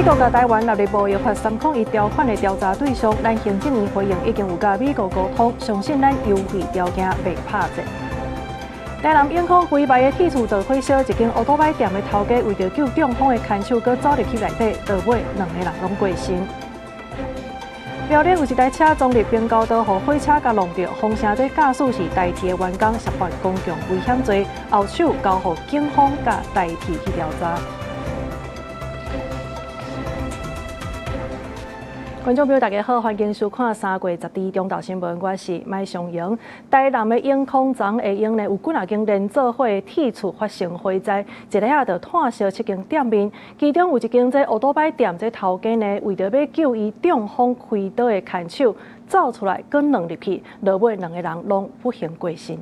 國共台灣納入貿易法301條款的調查對象，咱行政院回應已經有佮美國溝通，相信咱優惠條件袂拍折。台南永康規排的鐵厝著火燒，一間烏多擺店的頭家為著救中風的牽手，閣走入去內底，到尾兩个人攏過身。苗栗有一台車撞入平交道，予火車共挵著，封城這駕駛是台鐵的員工，涉犯公共危險罪，後手交予警方佮台鐵去調查。觀眾朋友，大家好，歡迎收看三月十二中晝新聞，我是麥尚瑩。台南的永康昨下昏呢，有幾若間連做伙的鐵厝發生火災，一下仔就湠燒七間店面，其中有一間這烏多擺店這頭家呢，為著欲救伊中風開刀的牽手，走出來閣鑽入去，落尾兩个人攏不幸過身。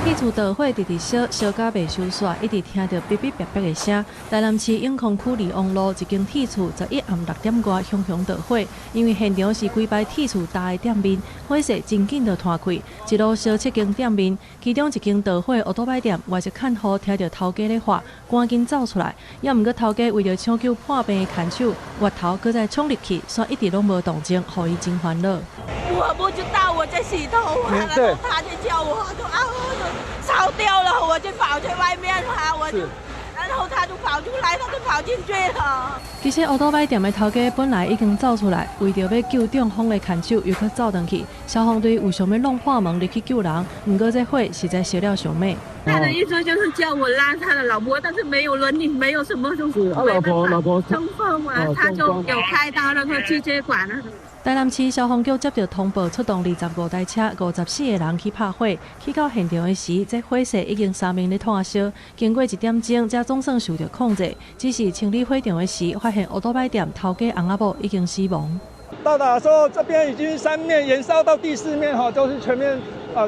鐵厝著火，直直燒，燒甲袂收煞，一直聽著嗶嗶癟癟的聲。台南市永康區利旺路一間鐵厝，11暗6點外熊熊著火，因為現場是規排鐵厝搭的店面，火勢真緊就湠開，一路燒七間店面，其中一間著火烏多擺店，外一看雨聽著頭家咧喊，趕緊走出來。猶毋過頭家為著搶救破病的牽手，越頭閣再衝入去，煞一直攏無動靜，予伊真煩惱。我不知道，我在洗頭，然後他就叫我，就啊，就燒掉了，我就跑去外面哈，我就，然後他就跑出來，他就跑進去了。其實烏多擺店的頭家本來已經走出來，為著欲救中風的牽手，又閣走轉去。消防隊有想欲弄破門入去救人，毋過這火實在燒了傷猛。他的意思就是叫我拉他的老婆，但是沒有輪椅，沒有什麼東西。他老婆，老婆中風啊，他就有開刀那個氣切管啊。台南市消防局接著通報，出動25台車、54個人去拍火。去到現場的時，這火勢已經三面咧湠燒。經過一點鐘，才總算受著控制。只是清理火場的時，發現烏多擺店頭家翁仔某已經死亡。到達的時候，這邊已經三面延燒到第四面，哈，就是全面，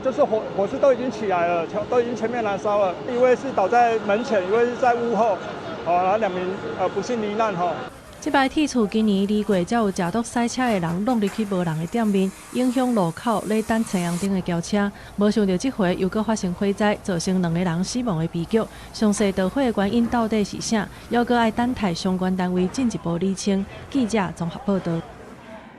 就是火勢都已經起來了，都已經全面燃燒了。一位是倒在門前，一位是在屋後，好，然後兩名不幸罹難，哈。這擺鐵厝今年2月才有食毒賽車的人挵入去無人的店面，影響路口咧等青紅燈的轎車。無想著這回又閣發生火災，造成兩个人死亡的悲劇。詳細著火的原因到底是啥？猶閣愛等待相關單位進一步釐清。記者綜合報導。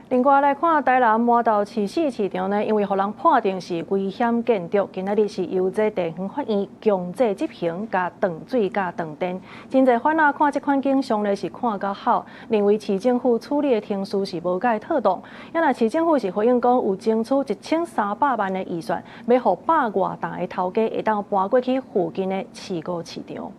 另外來看台南滿豆市四市場呢，因為予人判定是危險建築，今仔日是由這地方法院強制執行，共斷水佮斷電。真濟番仔看這款景象呢，是看甲好，認為市政府處理的程序是無蓋妥當。啊若市政府是回應講，有爭取1300萬的預算，欲予百外棟的頭家會當搬過去附近的市五市場。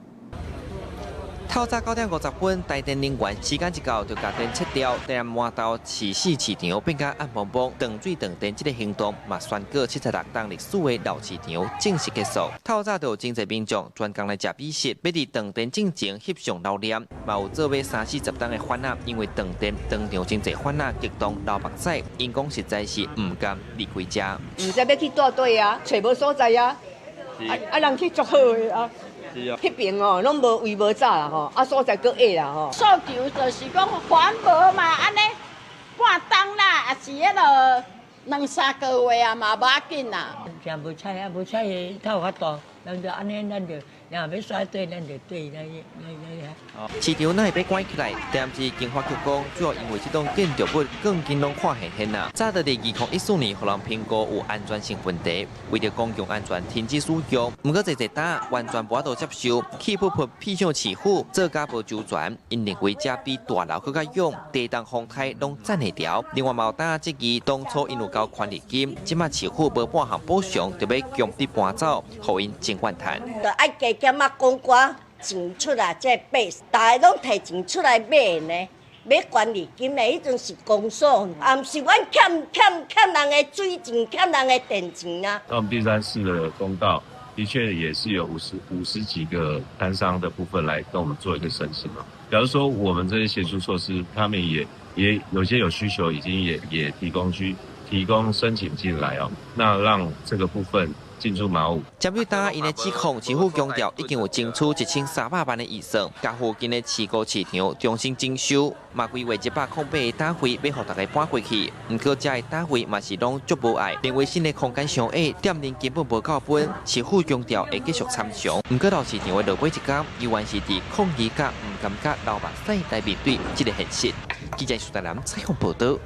透早9點50分，台電人員時間一到就共電切掉，台南滿豆市四市場變甲暗濛濛，斷水斷電這个行動嘛宣告76冬歷史的老市場正式結束。透早就有真濟民眾專工來食美食，欲佇斷電進前翕相留念，嘛有做買三四十冬的番仔，因為斷電當場真濟番仔激動流目屎，𪜶講實在是毋甘離開遮。毋知欲去佗佗啊，揣無所在啊，啊啊人去足好的啊。彼邊哦，攏無圍無閘啦吼，啊所在閣矮啦吼。訴求就是講環保嘛，按呢半冬啦，抑是彼落兩三個月啊嘛無要緊啦。誠無彩啊，無彩的透較大，咱就按呢，咱就若欲煞對，咱就對來來來。市場哪會欲關起來？台南市經發局講，主要因為這棟建築物鋼筋攏看現現啦。早佇2014年，予人評估有安全性問題，為著公共安全停止使用。毋過濟濟冬完全無法度接受，氣噗噗屁向市府做甲無周全，𪜶認為這比大樓閣較勇，地動風颱攏攢會牢。另外嘛有當質疑，當初𪜶有交權利金，這馬市府無半項補償，就欲強迫搬走，予𪜶真怨嘆。就愛加減仔講寡錢出來，這百大家攏提錢出來買呢，買權利金呢，彼陣是公所，也毋是阮欠欠欠人的水錢、欠人的電錢啊。那我們第三次的公告，的確也是有50幾個攤商的部分來跟我們做一個申請嘛。假如說我們這些協助措施，他們也有些有需求，已經也提供去提供申請進來哦，那讓這個部分。進駐茅屋。針對今𪜶的指控，市府強調已經有爭取1300萬的預算，共附近的市高市場重新整修，嘛規劃108個搭位，欲予大家搬過去。毋過遮的搭位嘛是攏足無愛，認為新的空間傷狹，店面根本無夠分。市府強調會繼續參詳。毋過老市場的落尾一工，猶原是佇抗議佮毋甘佮流目屎來面對這個現實。記者蘇大南採訪報導。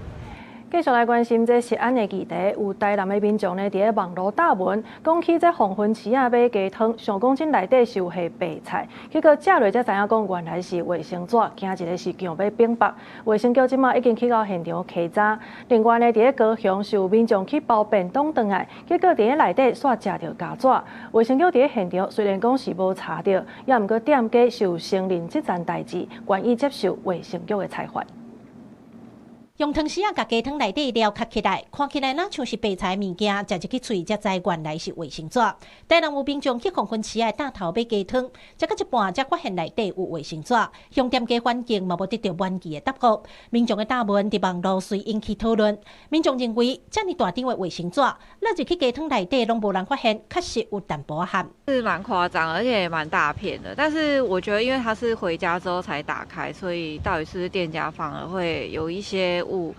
繼續來關心這食安的議題，有台南的民眾呢，佇咧網路貼文，講去這黃昏市仔買雞湯，想講這內底是有下白菜，結果食落才知影講原來是衛生紙，驚一个是強欲反腹。衛生局這馬已經去到現場稽查。另外呢，佇咧高雄是有民眾去包便當轉來，結果佇咧內底煞食著膠紙。衛生局佇咧現場雖然講是無查著，猶毋過店家是有承認這層代誌，願意接受衛生局的裁罰。用湯匙仔共雞湯內底料崁起來，看起來若像是白菜物件，食入去喙才知原來是衛生紙。台南有民眾去黃昏市仔擔頭買雞湯，食到一半才發現內底有衛生紙，向店家反映嘛無得著滿意的答覆。民眾的貼文佇網路隨引起討論。民眾認為，遮爾大張的衛生紙，落入去雞湯內底攏無人發現，確實有淡薄仔譀。是蠻誇張，而且也蠻大片的。但是我覺得，因為它是回家之後才打開，所以到底是不是店家放了，會有一些誤，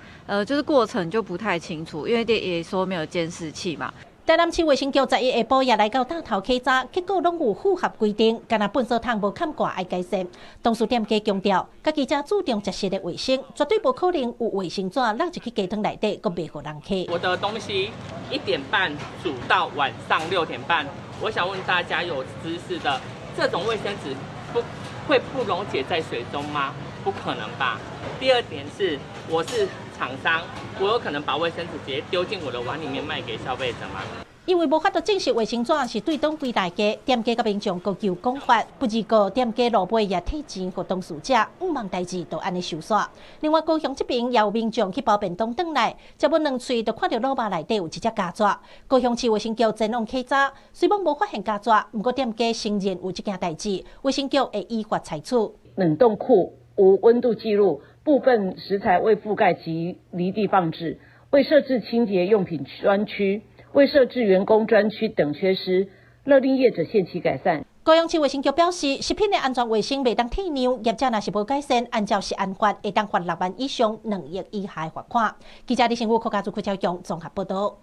就是過程就不太清楚，因為店也說沒有監視器嘛。台南市衛生局11下晡也來到擔頭稽查，結果攏有符合規定，干焦糞埽桶無崁蓋愛改善。當事店家強調，家己誠注重食食的衛生，絕對無可能有衛生紙落入去雞湯內底，閣賣予人客。我的東西1點半煮到晚上6點半，我想問大家有知識的，這種衛生紙不會不溶解在水中嗎？不可能吧。第二點是，我是廠商，我有可能把衛生紙直接丟進我的碗裡面賣給消費者嗎？因為無法度證實衛生紙是對佗位來的，店家佮民眾閣求講法，不而過店家落尾也退錢予當事者，毋望代誌就按呢收煞。另外高雄這邊也有民眾去包便當轉來，食無兩喙就看著滷肉內底有一隻膠紙。高雄市衛生局前往稽查，雖罔無發現膠紙，毋過店家承認有這件代誌，衛生局會依法採取。冷凍庫無溫度記錄，部分食材未覆蓋及離地放置，未設置清潔用品專區，未設置員工專區等缺失，勒令業者限期改善。高雄市衛生局表示，食品的安全衛生袂當退讓，業者若是無改善，按照食安法，會當罰6萬以上2億以下的罰款。記者李新武、柯家祖、柯超雄綜合報導。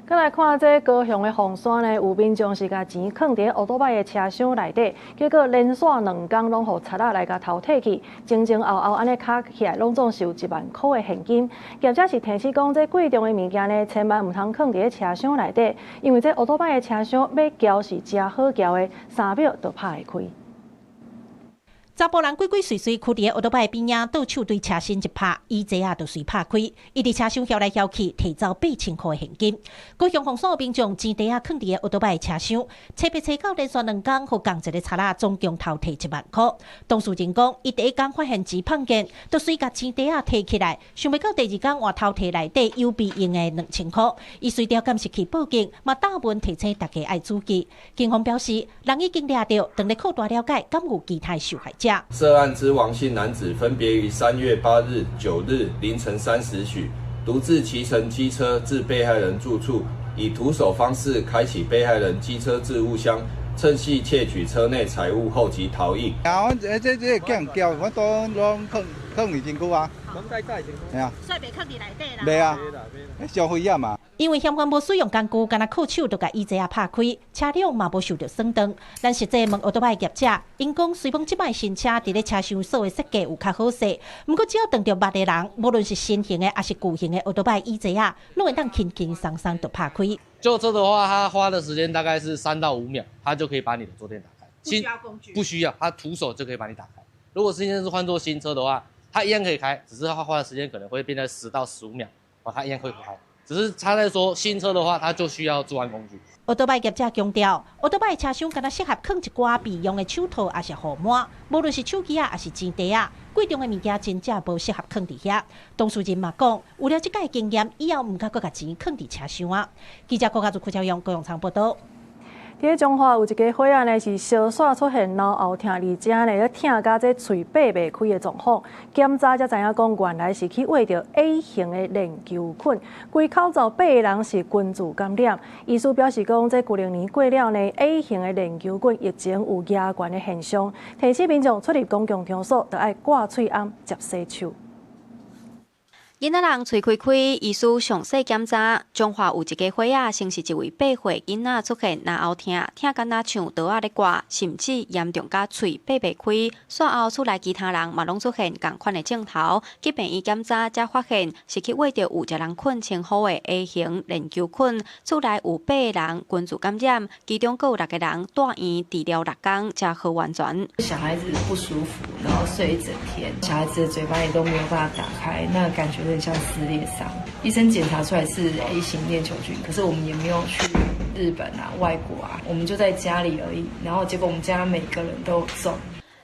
閣來看這高雄的鳳山呢，有民眾是共錢囥佇歐多擺的車廂內底，結果連續兩工攏予賊仔來共偷提去，前前後後按呢加起來，攏總是有1萬箍的現金。業者是提醒講，這貴重的物件呢，千萬毋通囥佇咧車廂內底，因為這歐多擺的車廂欲撬是誠好撬的，3秒就拍會開。查埔人鬼鬼祟祟囥佇咧歐多擺邊仔，倒手對車身一拍，椅座仔就隨拍開。伊佇車廂囂來囂去，提走8000箍的現金。高雄鳳山民眾錢袋仔囥佇咧歐多擺車廂，揣欲揣到連續兩工，予仝一个賊仔總共偷提1萬箍。當事人講，伊第一工發現錢放見，就隨共錢袋仔提起來，想袂到第二工換偷提內底有備用的2000箍。伊隨調監視器報警，嘛貼文提醒大家愛注意。警方表示，人已經掠著，正咧擴大了解，敢有其他受害者。涉案之王姓男子分別於3月8日、9日凌晨3時許，獨自騎乘機車至被害人住處，以徒手方式開啟被害人機車置物箱，趁隙竊取車內財物後即逃逸。啊，阮這叫人撬，阮都攏囥囥佇身軀啊。係啊。所以袂囥佇內底啦。袂啊，傷危險嘛。因為嫌犯無使用工具，干焦靠手就共椅座仔拍開，車輛嘛無受著損斷。咱實際問歐多擺業者，𪜶講雖罔這擺新車佇咧車廂鎖的設計有較好勢，毋過只要撞著捌的人，無論是新型的抑是舊型的歐多擺椅座仔，攏會當輕輕鬆鬆就拍開。舊車的話，它花的時間大概是3到5秒，它就可以把你的坐墊打開。不需要工具。不需要，它徒手就可以把你打開。如果今天是換做新車的話，它一樣可以開，只是它花的時間可能會變成10到15秒，哦，它一樣可以開。只是差在說新車的話，它就需要作案工具。歐多擺業者強調，歐多擺車廂敢若適合囥一寡備用的手套，抑是護腕，無論是手機仔，抑是錢袋仔，貴重的物件真正無適合囥佇遐。當事人嘛講，有了這擺經驗，以後毋敢閣共錢囥佇車廂啊。記者郭家祖、柯超勇、高永昌報導。佇彰化有一家伙仔呢，是烧煞出现咽喉疼，而且呢，咧疼甲這喙擘袂開的狀況。檢查才知影講，原來是去穢著 A 型的鏈球菌，規口罩八个人是群聚感染。醫師表示講，這舊年過了呢，A 型的鏈球菌疫情有加懸的現象，提醒民眾出入公共場所，著愛掛喙罨、捷洗手。囡仔人喙開開，醫師詳細檢查。彰化有一家伙仔，先是一位8歲囡仔出現咽喉疼，疼敢若像刀仔咧割，甚至嚴重甲喙擘袂開。煞後厝內其他人嘛攏出現仝款的症頭，去病院檢查才發現是去穢著有一人菌稱呼的 A 型鏈球菌，厝內有八个人群聚感染，其中閣有六個人住院治療6工才好完全。小孩子不舒服，然後睡一整天，小孩子的嘴巴也都沒有辦法打開，那感覺有點像撕裂傷。醫生檢查出來是 A 型鏈球菌，可是我們也沒有去日本啊、外國啊，我們就在家裡而已。然後結果我們家每個人都中。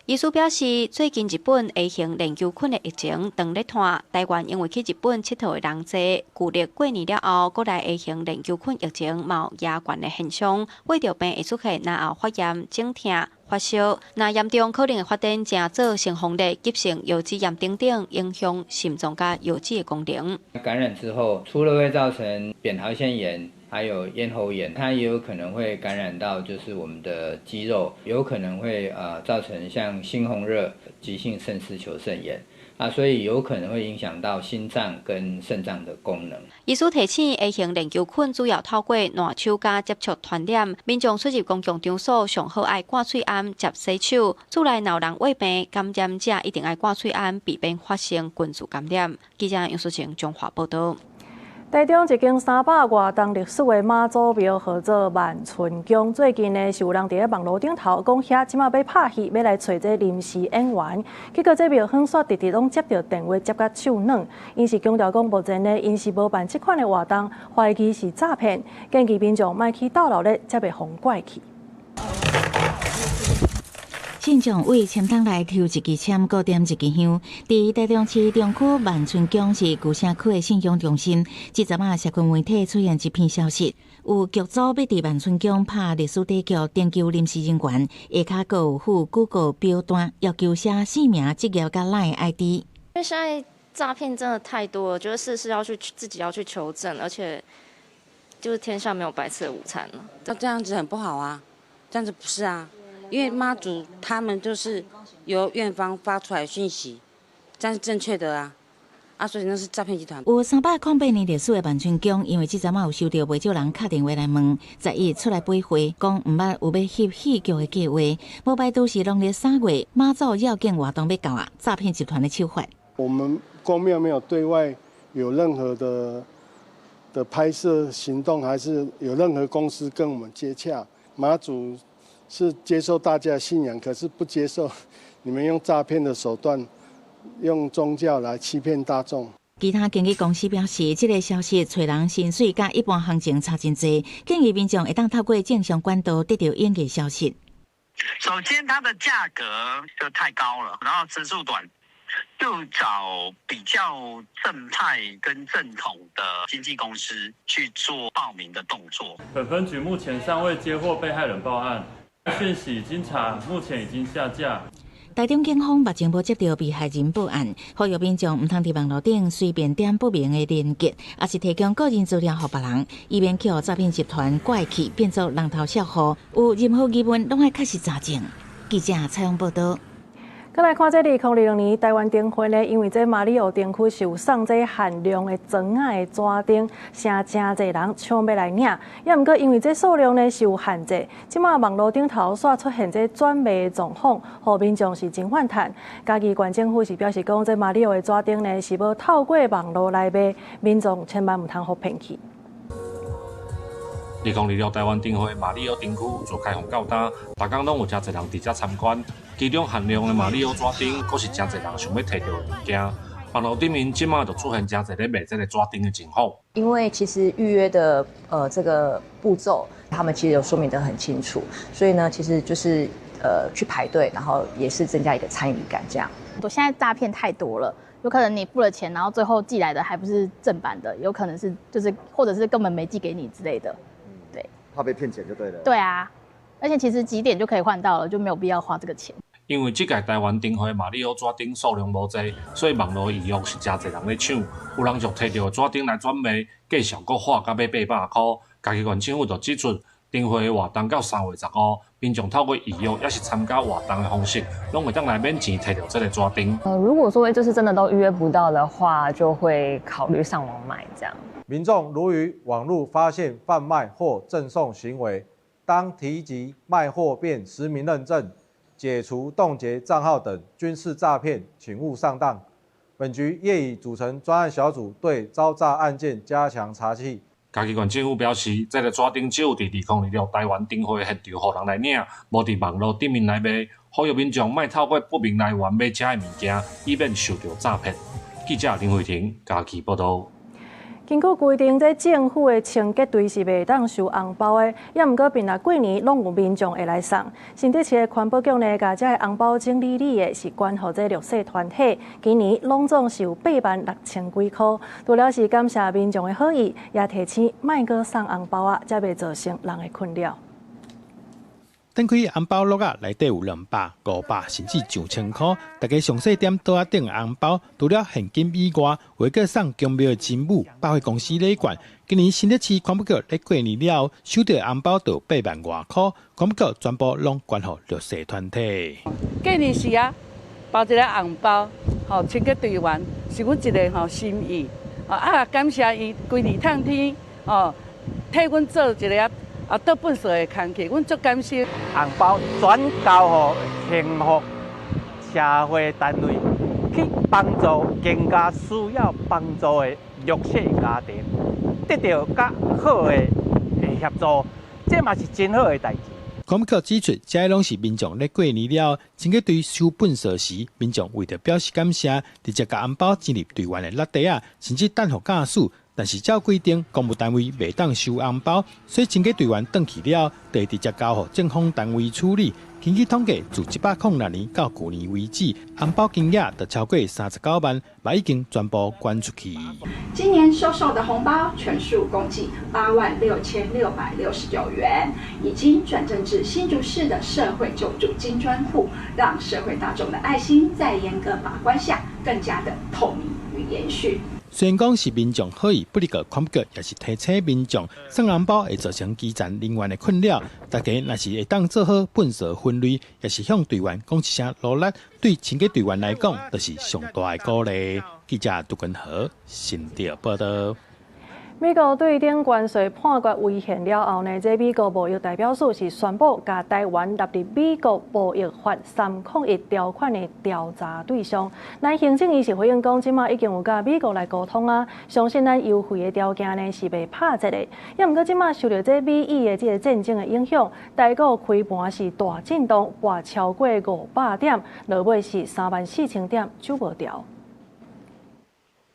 醫師表示，最近日本 A 型鏈球菌的疫情當咧湠，台灣因為去日本𨑨迌的人濟，舊曆過年了後，閣來 A 型鏈球菌疫情嘛有加懸的現象，穢著病會出現咽喉發炎、腫疼、發燒，若嚴重可能會發展成做性風熱、急性腰子炎等等，影響心臟佮腰子的功能。感染之後，除了會造成扁桃腺炎，還有咽喉炎，它也有可能會感染到就是我們的肌肉，有可能會造成像猩紅熱、急性腎絲球腎炎啊，所以有可能會影響到心臟跟腎臟的功能。醫師提醒，A 型鏈球菌主要透過瀾手佮接觸傳染，民眾出入公共場所上好愛掛喙罨、捷洗手。厝內若有人患病，感染者一定愛掛喙罨，避免發生群聚感染。記者楊淑晴彰化報導。台中一間300外冬歷史的媽祖廟，號做萬春宮。最近呢，是有人佇咧網路頂頭講，遐這馬欲拍戲，欲來揣這臨時演員。結果這廟方煞直直攏接著電話，接甲手軟。𪜶是強調講，目前呢，𪜶是無辦這款的活動，懷疑是詐騙，建議民眾莫去鬥鬧熱，才袂予拐去。信眾為籤筒內抽一支籤，閣點一支香。佇台中市中區萬春宮是舊城區的信仰中心。這陣仔社群媒體出現一篇消息，有劇組欲佇萬春宮拍歷史短劇，徵求臨時人員，下跤閣有附 Google 表單，要求寫姓名、職業佮 LINE ID。因為現在詐騙真的太多了，覺得事事要去自己要去求證，而且就是天下沒有白吃的午餐了。那這樣子很不好啊，這樣子不是啊。因為媽祖他們就是由院方發出來訊息，這樣是正確的啊，啊，所以那是詐騙集團。有308年歷史的萬春宮，因為這陣仔有收著袂少人敲電話來問，11出來回話，講毋捌有欲翕戲劇的計劃，無排除是農曆3月媽祖繞境活動欲到啊，詐騙集團的手法。我們宮廟沒有對外有任何的拍攝行動，還是有任何公司跟我們接洽，媽祖是接受大家信仰，可是不接受你們用詐騙的手段，用宗教來欺騙大眾。其他經紀公司表示，這個消息揣人薪水佮一般行情差真濟，建議民眾會當透過正常管道得著演藝消息。首先，它的價格就太高了，然後時數短，就找比較正派跟正統的經紀公司去做報名的動作。本分局目前尚未接獲被害人報案。訊息經查，目前已經下架。台中警方目前無接著被害人報案，呼籲民眾毋通佇網路頂隨便點不明的連結，抑是提供個人資料予別人，以免予詐騙集團拐去變做人頭賬戶。有任何疑問，攏愛確實查證。記者採訪報導。閣來看這2022年台灣燈會呢，因為這馬里奧燈區是有送這限量的裝仔的紙燈，誠誠濟人搶欲來領。也毋過因為這數量呢是有限制，這馬網路頂頭煞出現這轉賣的狀況，予民眾是真反彈。嘉義縣政府是表示講，這馬里奧的紙燈呢是無透過網路來賣，民眾千萬毋通予騙去。 2026台灣燈會馬里奧燈區自開放到今，逐工攏有誠濟人佇遮參觀。其中限量的馬里奧紙燈，閣是誠濟人想欲提著的物件。網路頂面這馬就出現誠濟咧賣這個紙燈的情況。因為其實預約的這個步驟，他們其實有說明得很清楚，所以呢，其實就是去排隊，然後也是增加一個參與感，這樣。我現在詐騙太多了，有可能你付了錢，然後最後寄來的還不是正版的，有可能是就是或者是根本沒寄給你之類的。對，怕被騙錢就對了。對啊。而且其實幾點就可以換到了，就沒有必要花這個錢。因為這屆台灣燈會馬里奧紙燈數量無濟，所以網路預約是誠濟人咧搶。有人就提著紙燈來轉賣，價數閣喊到欲800箍。嘉義縣政府就指出，燈會活動到3月15，民眾透過預約抑是參加活動的方式，攏會當來免錢提著這个紙燈。如果說就是真的都預約不到的話，就會考慮上網買這樣。民眾如於網路發現販賣或贈送行為，當提及賣貨便實名認證、解除凍結帳號等，均是詐騙，請勿上當。本局業已組成專案小組，對招詐案件加強查緝。嘉義縣政府表示，這个紙燈只有佇2026台灣燈會現場予人來領，無佇網路頂面來賣，呼籲民眾莫透過不明來源買遮的物件，以免受著詐騙。記者林慧婷嘉義報導。根據規定，這政府的清潔隊是袂當收紅包的，也毋過檳榔過年攏有民眾會來送。新竹市的環保局呢，共這个紅包整理理的是捐予這弱勢團體，今年攏總是有8萬6千幾箍。除了是感謝民眾的好意，也提醒莫閣送紅包仔，才袂造成人的困擾。展開紅包摞仔，內底有200、500，甚至上千箍。大家上細點桌仔頂紅包，除了現金以外，有閣送宮廟的金母、百貨公司禮券。今年新竹市環保局咧過年了後，收著紅包就8萬外箍，環保局全部攏捐予弱勢團體。過年時啊，包一个紅包，予清潔隊員是阮一个吼心意。啊，感謝伊規年透天，哦，替阮做一个啊，倒糞埽的工課，阮足感謝。紅包轉交予幸福社會單位，去幫助更加需要幫助的弱勢家庭，得著較好的協助，這嘛是真好的代誌。環保局指出，這攏是民眾咧過年了，清潔隊收糞埽時，民眾為著表示感謝，直接共紅包錢入隊員的落袋仔，甚至等予假死。但是照規定，公務單位袂當收紅包，所以清潔隊員轉去了，就會直接交予政風單位處理。根據統計，自106年到舊年為止，紅包金額就超過39萬，嘛已經全部捐出去。今年收受的紅包全數共計86,669元，已經轉贈至新竹市的社會救助金專戶，讓社會大眾的愛心在嚴格把關下更加的透明與延續。雖然講是民眾好意，不過環保局也是提醒民眾送紅包會造成基層人員的困擾。大家若是會當做好糞埽分類，也是向隊員講一聲勞力，對清潔隊員來講，就是上大的鼓勵。記者杜根和新竹報導。美國對頂關稅判決違憲了後呢，這美國貿易代表處是宣布，共台灣納入美國貿易法301條款的調查對象。咱行政院是回應講，這馬已經有佮美國來溝通啊，相信咱優惠的條件呢是袂拍折的。也毋過這馬受著這美伊的這个戰爭的影響，台股開盤是大震盪，跋超過500點，落尾是3萬4千點，守無牢。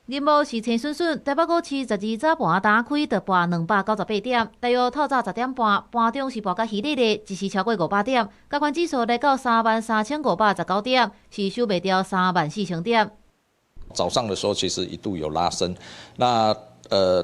任務是青筍筍，台北股市12早盤打開就跋298點，大約透早10點半，盤中是跋甲稀里咧，一時超過500點，加權指數來到33,519點，是守袂牢3萬4千點。早上的時候其實一度有拉升，那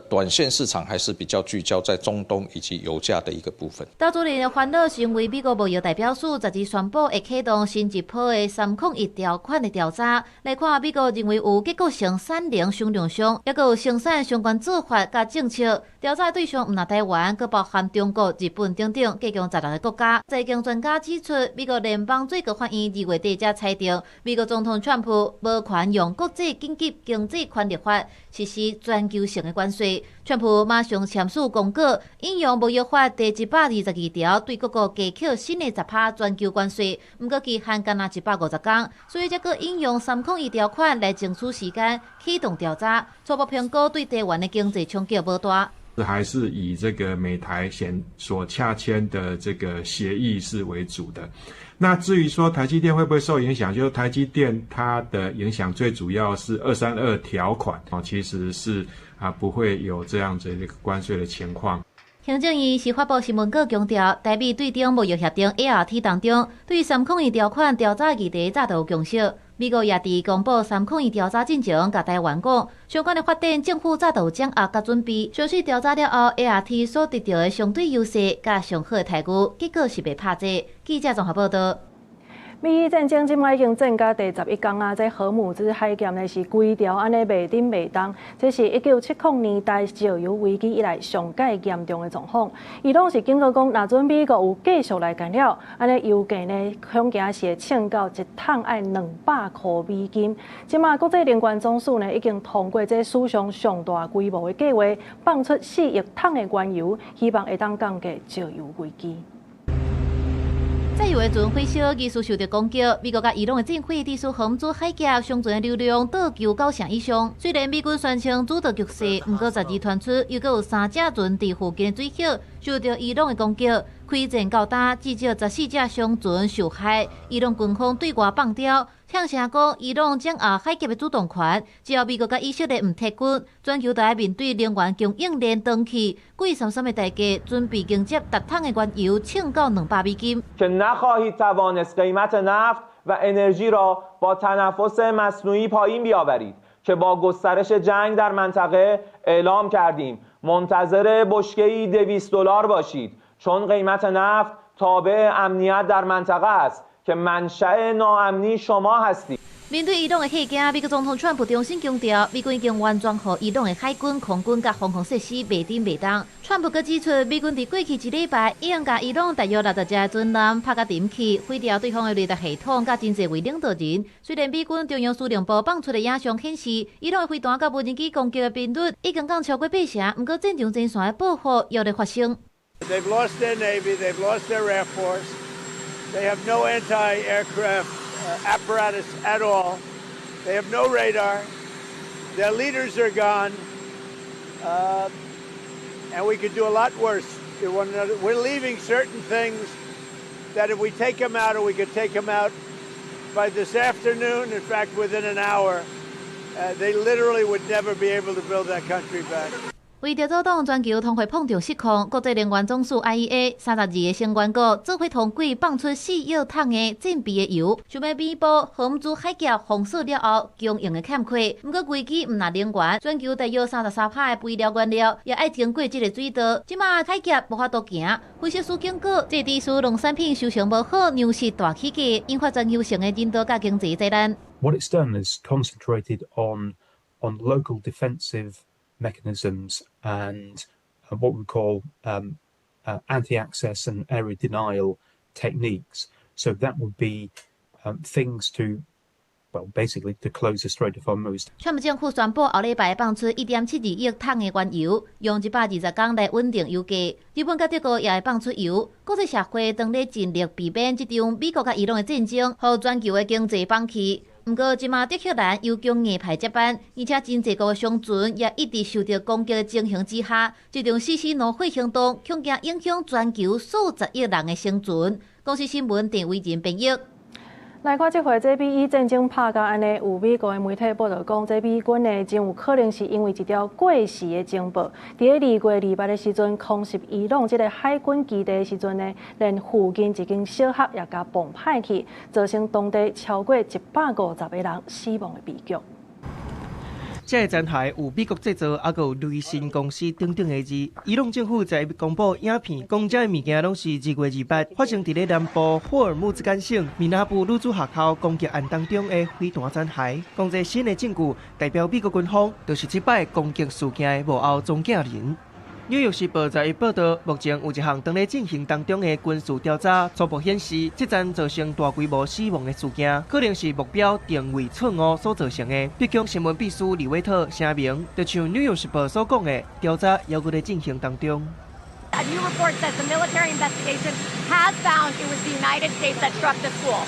短線市場還是比較聚焦在中東以及油價的一個部分。投資人的煩惱是因為美國貿易代表處12宣布會啟動新一波的301條款的調查，來看美國認為有結構性產能傷量上，抑閣有生產相關做法佮政策。調查對象毋但台灣，閣包含中國、日本等等，計共16个國家。財經專家指出，美國聯邦最高法院2月底才裁定，美國總統川普無權用國際緊急經濟權力法實施全球性的關稅。川普馬上簽署公告，引用貿易法第122條，對各國加課新的10%全球關稅。毋過期限干焦150天，所以才閣引用301條款來爭取時間啟動調查。初步評估對台灣的經濟衝擊無大。還是以這個美台先所洽簽的這個協議是為主的。那至於說台積電會不會受影響，就是台積電它的影響最主要是232條款哦，其實是啊不會有這樣子一個關稅的情況。行政院是發布新聞稿強調，台美對等貿易協定 ART 當中，對301條款調查議題早就有共識。美國也佇公布301調查進前，共台灣講，相關的發展政府早就有掌握佮準備。詳細調查了後，ART 所得著的相對優勢佮上好的待遇，結果是袂拍折。記者綜合報道。美伊戰爭這擺已經戰甲第11工啊！這荷姆茲海峽呢是規條按呢袂振袂動，這是1970年代石油危機以來上蓋嚴重的狀況。伊朗是警告講，若準美國有繼續來干擾，按呢油價呢恐驚是會衝到一桶愛200箍美金。這擺國際能源總署呢已經通過這史上上大規模的計劃，放出4億桶的原油，希望會當降低石油危機。載油的船火燒，疑似受著攻擊。美國佮伊朗的戰火致使荷姆茲海峽商船的流量倒球9成以上。雖然美軍宣稱主導局勢，毋過十二傳出又閣有三隻船佇附近的水域受著伊朗的攻擊。開戰到今，至少14隻商船受害。伊朗軍方對外放刁，嗆聲講伊朗掌握海峽的主動權，只要美國佮以色列毋撤軍，全球都愛面對能源供應鏈斷去，貴參參的代價，準備迎接逐桶的原油衝到200美金。 که نخواهید توانست قیمت نفت و انرژی را با تنفس مصنوعی پایین بیاورید که با گسترش جنگ در منطقه اعلام کردیم منتظر بشکه‌ای 200 دلار باشید چون قیمت نفت تابع امنیت در منطقه است که منشأ ناامنی شما هستید. 面對伊朗的嚇驚，美國總統川普重新強調，美軍已經完全予伊朗的海軍、空軍佮防空設施袂振袂動。川普閣指出，美軍佇過去一禮拜已經共伊朗大約60隻船艦拍甲沉去，毀掉對方的雷達系統佮真濟位領導人。雖然美軍中央司令部放出的影像顯示，伊朗的飛彈佮無人機攻擊的頻率已經降超過八成，毋過戰場前線的報復猶咧發生。 They've lost their navy, they've lost their air force, they have no anti-aircraft apparatus at all. They have no radar. Their leaders are gone. And we could do a lot worse to one another. We're leaving certain things that if we take them out, or we could take them out by this afternoon, in fact, within an hour, they literally would never be able to build that country back. 為著阻擋全球通貨膨脹失控，國際能源總署 IEA 32個成員國做伙通過放出4億桶的戰備的油，想欲彌補荷姆茲海峽封鎖了後供應的欠缺。毋過危機毋但能源，全球大約33%的肥料原料也愛經過這个水道。這馬海峽無法度行，分析師警告，這致使農產品收成無好，糧食大起價，引發全球性的人道佮經濟災難。 What it's done is concentrated on local defensive mechanisms and what we call anti-access and area denial techniques. So that would be things to, well, basically to close the Strait of Hormuz. 川普政府宣布後禮拜放出1.72億桶的原油，用120工來穩定油價。日本佮德國也會放出油。國際社會當咧盡力避免這場美國佮伊朗的戰爭，予全球的經濟崩去。毋過，這馬德黑蘭由強硬派接班，而且真濟國的商船也一直受著攻擊的情形之下，這場死死怒火行動，恐驚影響全球數十億人的生存。公視新聞鄭偉仁編譯。來看這回，這美伊戰爭拍甲按呢，有美國的媒體報導講，這美軍呢真有可能是因為一條過時的情報，佇咧2月28的時陣空襲伊朗這个海軍基地的時陣呢，連附近一間小學也共磅歹去，造成當地超過150個人死亡的悲劇。這个殘骸有美國製造，猶閣有雷神公司等等的字。伊朗政府在公布影片，講這个物件攏是2月28發生佇咧南部霍爾木茲干省米納布女子學校攻擊案當中的飛彈殘骸。講這新的證據代表美國軍方就是這擺攻擊事件的幕後終結人。紐約時報11報導，目前有一項當咧進行當中的軍事調查，初步顯示，這場造成大規模死亡的事件，可能是目標定位錯誤所造成的。白宮新聞秘書李維特聲明，就像紐約時報所講的，調查猶閣咧進行當中。 A new report says the military investigation has found it was the United States that struck the school.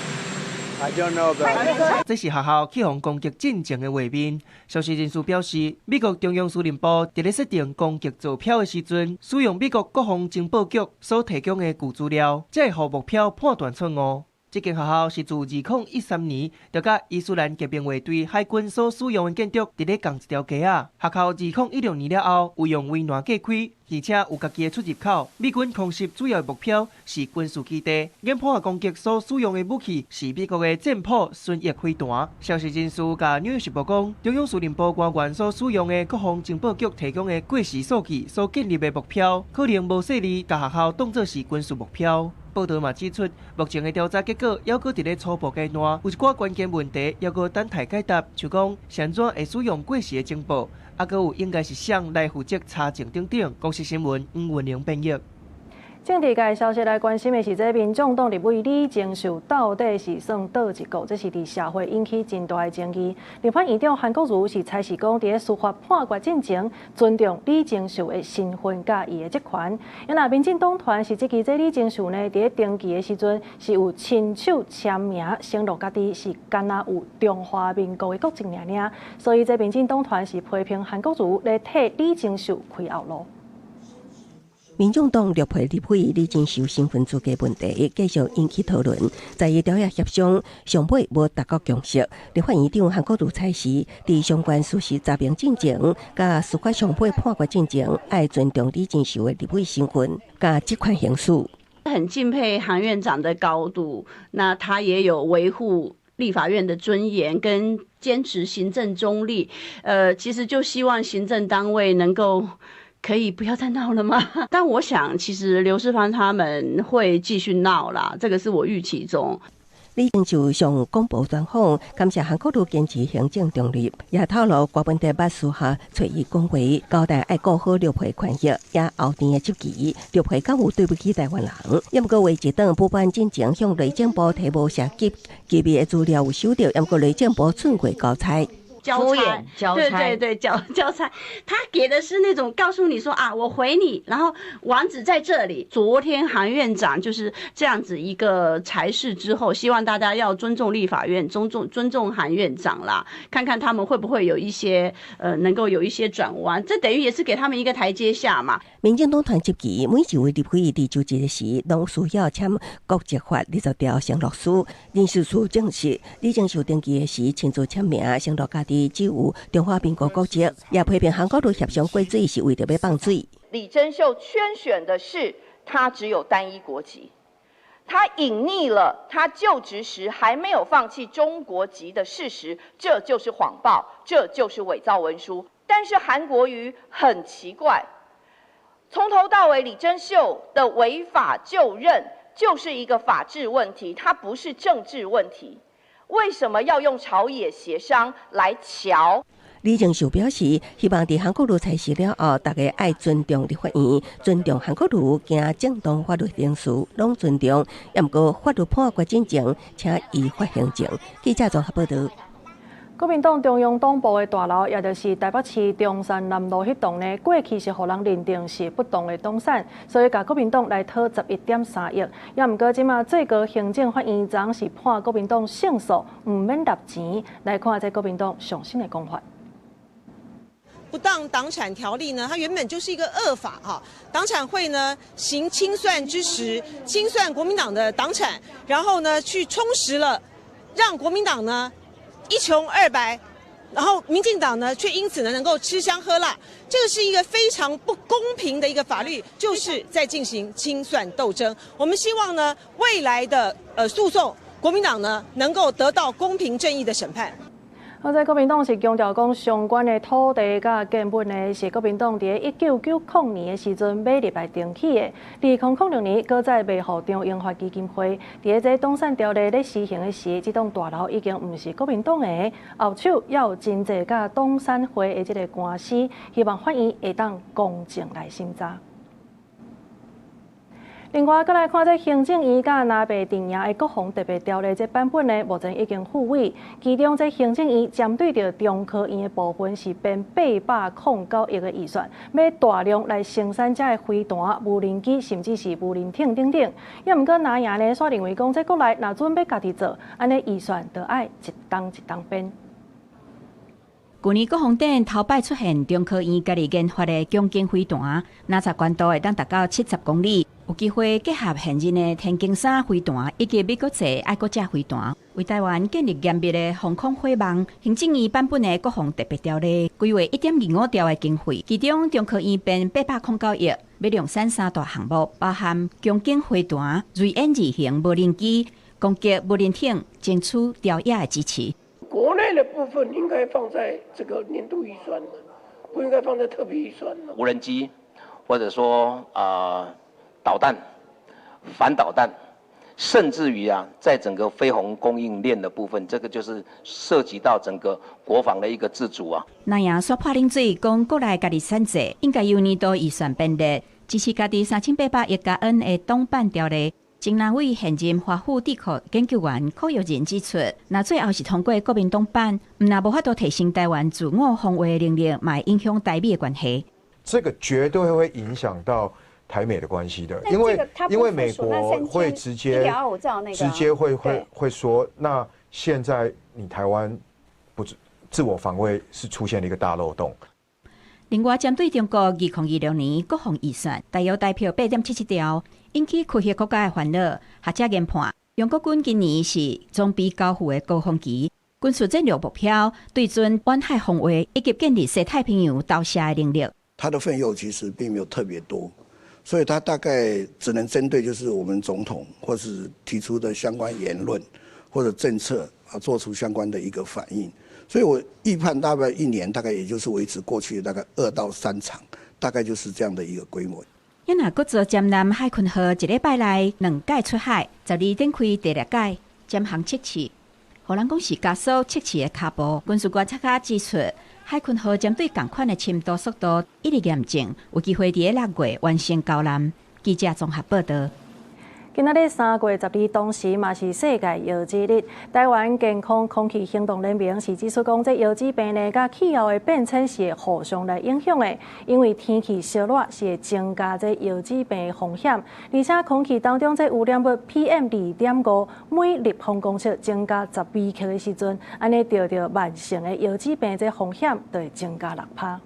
I don't know about it. 這是學校去予攻擊進前的畫面。消息人士表示，美國中央司令部佇咧設定攻擊座標的時陣，使用美國國防情報局所提供的舊資料，才會予目標判斷錯誤。這間學校是自2013年就佮伊斯蘭革命衛隊海軍所使用的建築佇咧仝一條街仔。學校2016年了後有用圍欄隔開，而且有家己的出入口。美軍空襲主要目標是軍事基地，研判攻擊所使用的武器是美國的戰斧巡弋飛彈。消息人士共紐約時報講，中央司令部官員所使用的國防情報局提供的過時數據所建立的目標，可能無細膩共學校當作是軍事目標。報導嘛指出，目前的調查結果猶閣佇咧初步階段，有一寡關鍵問題猶閣等待解答，像講是按怎會使用過時的情報，猶閣有應該是誰來負責查證等等。公視新聞黃文玲編譯。政治界消息來關心的是，這民眾黨立委李貞秀到底是算佗一國？這是佇社會引起真大的爭議。立法院長韓國瑜是裁示講，佇咧司法判決進前，尊重李貞秀的身份佮伊的職權。啊若民進黨團是質疑這李貞秀呢，佇咧登記的時陣是有親手簽名承諾家己是干焦有中華民國的國籍爾爾，所以這民進黨團是批評韓國瑜咧替李貞秀開後路。民眾黨陸配立委李貞秀身份資格問題繼續引起討論，在伊條約協商上尾無達到共識。立法院長韓國瑜裁示，佇相關事實查明進前，佮司法上尾判決進前，愛尊重李貞秀的立委身份佮職權行使。很敬佩韓院長的高度，那他也有維護立法院的尊嚴跟堅持行政中立。其實就希望行政單位能夠。可以不要再鬧了嗎？但我想，其實劉世芳他們會繼續鬧啦，這個是我預期中。李貞秀上廣播專訪，感謝韓國瑜堅持行政中立，也透露郭文德捌私下揣伊講話，交代愛顧好陸配權益，也後天的執棋，陸配敢有對不起台灣人？也毋過為一黨補辦進前向內政部提無涉及機密的資料有收著，也毋過內政部寸過交差。交差，對對對，交差，他給的是那種告訴你說啊，我回你，然後網址在這裡。昨天韓院長就是這樣子一個裁示之後，希望大家要尊重立法院，尊重韓院長啦，看看他們會不會有一些能夠有一些轉彎，這等於也是給他們一個台階下嘛。民進黨團質疑每一位立委佇就職時，攏需要簽國籍法20條承諾書。人事處證實，李貞秀登記時親自簽名承諾家己只有中華民國國籍，也批評韓國瑜協商過水是為著欲放水。李貞秀圈選的是他只有單一國籍，他隱匿了他就職時還沒有放棄中國籍的事實，這就是謊報，這就是偽造文書。但是韓國瑜很奇怪，從頭到尾李貞秀的違法就任就是一個法治問題，它不是政治問題。為什麼要用朝野協商來喬？李貞秀表示，希望佇韓國瑜裁示了後，大家愛尊重立法院，尊重韓國瑜，行正當法律程序，攏尊重。也毋過法律判決進前，請依法行政。記者綜合報導。國民黨中央黨部的大樓，也就是台北市中山南路彼棟呢，過去是予人認定是不當的黨產，所以共國民黨來討11.3億。也毋過這馬最高行政法院昨是判國民黨勝訴，毋免納錢。來看這國民黨上新的講法。不當黨產條例呢，它原本就是一個惡法哈。黨產會呢行清算之實，清算國民黨的黨產，然後呢去充實了，讓國民黨呢一窮二白，然後民進黨呢卻因此呢能夠吃香喝辣，這個是一個非常不公平的一個法律，就是在進行清算鬥爭。我們希望呢未來的訴訟，國民黨呢能夠得到公平正義的審判。好，這國民黨是強調講，相關的土地佮建物呢，是國民黨佇1990年的時陣買入來登記的。2006年，閣再賣予張榮發基金會。佇這黨產條例咧施行的時，這棟大樓已經毋是國民黨的。後手猶有真濟佮黨產會的這个官司，希望法院會當公正來審查。另外，閣來看這行政院佮藍白陣營的國防特別條例這版本呢，目前已經付委。其中，這行政院針對著中科院的部分是編809億的預算，欲大量來生產這个飛彈、無人機，甚至是無人艇等等。也毋過藍營呢，煞認為講這國內若準欲家己做，按呢預算就愛一冬一冬編。舊年國防展頭擺出現中科院家己研發的強勁飛彈，偵察高度會當達到70公里，有機會結合現任的天弓三飛彈以及美國製愛國者飛彈，為台灣建立嚴密的防空火網。行政院版本的國防特別條例規劃1.25兆的經費，其中中科院編809億，欲量產三大項目，包含強勁飛彈、銳遠二型無人機、攻擊無人艇、爭取朝野的支持。國內的部分應該放在這個年度預算，不應該放在特別預算。無人機，或者說導彈、反導彈，甚至於啊，在整個飛鴻供應鏈的部分，這個就是涉及到整個國防的一個自主啊。那樣說潑冷水，講國內家己產製，應該由年度預算編列，支持家己3800億加元的擋板條例。前南委現任華府智庫研究員柯玉仁指出，若最後是通過國民黨版，毋但無法度提升台灣自我防衛能力，嘛會影響台美的關係。這個絕對會影響到台美的關係的，因為美國會直接會說，那現在你台灣不自我防衛是出現了一個大漏洞。另外，針對中國2026年國防預算大約台票8.77兆，引起科學國家的煩惱。學者研判，中國軍今年是裝備交付的高峰期，軍事戰略目標對準遠海防衛以及建立西太平洋投射的能力。它的費用其實並沒有特別多，所以它大概只能針對就是我們總統或是提出的相關言論或者政策啊，做出相關的一個反應。所以我預判大概一年大概也就是維持過去大概2到3場，大概就是這樣的一個規模。因若閣做劍南海鯤號，一禮拜內兩擺出海，12展開第六擺潛航測試，予人講是加速測試的跤步。軍事觀察家指出，海鯤號針對仝款的深度速度一直驗證，有機會佇6月完成交艦。記者綜合報導。今仔日3月12，同時嘛是世界腰子日。台灣健康空氣行動聯盟是指出講，這腰子病呢，佮氣候的變遷是會互相來影響的。因為天氣燒熱是會增加這腰子病的風險，而且空氣當中這污染物 PM 2.5每立方公尺增加10微克的時陣，按呢著著慢性的腰子病這風險就會增加6%。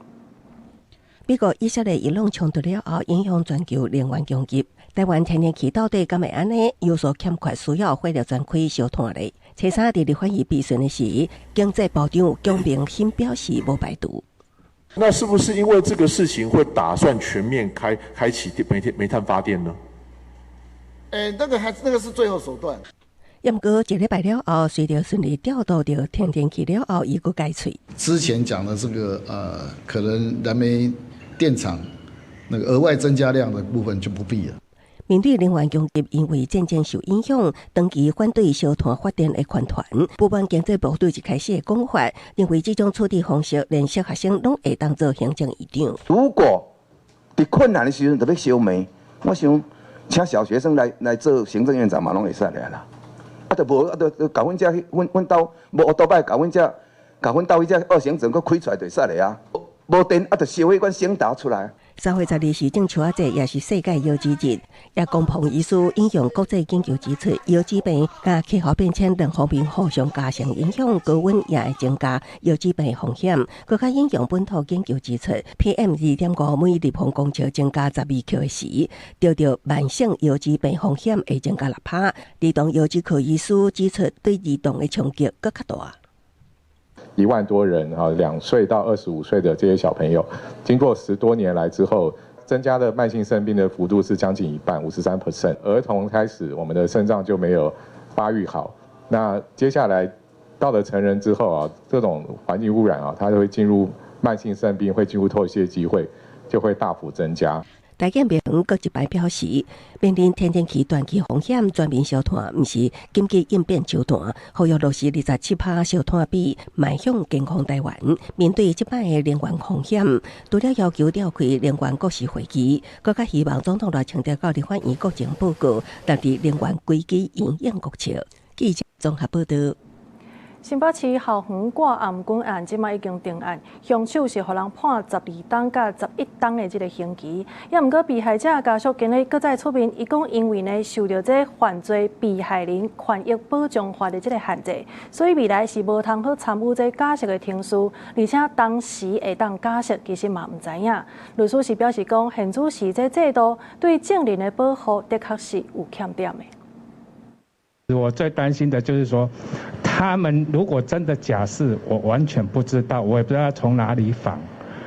美國以色列伊朗衝突了後，影響全球能源供給。台灣天然氣到底敢會按呢有所欠缺，需要火力全開燒炭咧？初三佇立法院備詢的時，經濟部長蔣明欣表示無排除。那是不是因為這個事情會打算全面開啟煤炭發電呢？欸，那個還那個是最後手段。毋過一禮拜了後，隨著順利調度著天然氣了後，伊閣改喙。之前講的這個可能燃煤電廠那個額外增加量的部分就不必了。面對能源供給因為戰爭受影響，長期反對燒炭發電的團體，不滿經濟部對一開始的講法，認為這種處理方式連小學生攏會當做行政院長。如果佇困難的時陣就欲燒煤，我想請小學生來做行政院長嘛，攏會使的啦。啊，就無啊，就共阮遮阮兜無烏多擺，共阮遮共阮兜彼隻二行政閣開出來就會使的啊。無電啊，就燒彼款省達出來。3月12是種樹仔節，也是世界腰子日。葉光鵬醫師引用國際研究指出，腰子病佮氣候變遷兩方面互相加成影響，高溫也會增加腰子病風險。閣較引用本土研究指出，PM 2.5每立方公尺增加10微克的時，著著慢性腰子病風險會增加6%。兒童腰子科醫師指出，對兒童的衝擊閣較大。 1萬多人啊，2歲到25歲的這些小朋友，經過10多年來之後，增加的慢性腎病的幅度是將近一半，53%。兒童開始，我們的腎臟就沒有發育好。那接下來到了成人之後啊，這種環境污染啊，它就會進入慢性腎病，會進入透析的機會就會大幅增加。台建明閣一擺表示，面臨天然氣斷供風險，全民燒炭毋是緊急應變手段，呼籲落實27%燒炭比，邁向健康台灣。面對這擺的能源風險，除了要求召開能源國是會議，閣較希望總統賴清德到立法院國情報告，納入能源危機因應國策。記者綜合報導。新北市校園掛頷頸案，這擺已經定案，兇手是予人判12冬佮11冬的這个刑期。也毋過被害者家屬今日閣再出面，伊講因為呢受著這犯罪被害人權益保障法的這个限制，所以未來是無通好參與這假釋的程序，而且當時會當假釋其實嘛毋知影。律師是表示講，現此時這制度對證人的保護的確是有欠點的。我最擔心的就是說，他們如果真的假釋，我完全不知道，我也不知道從哪裡訪，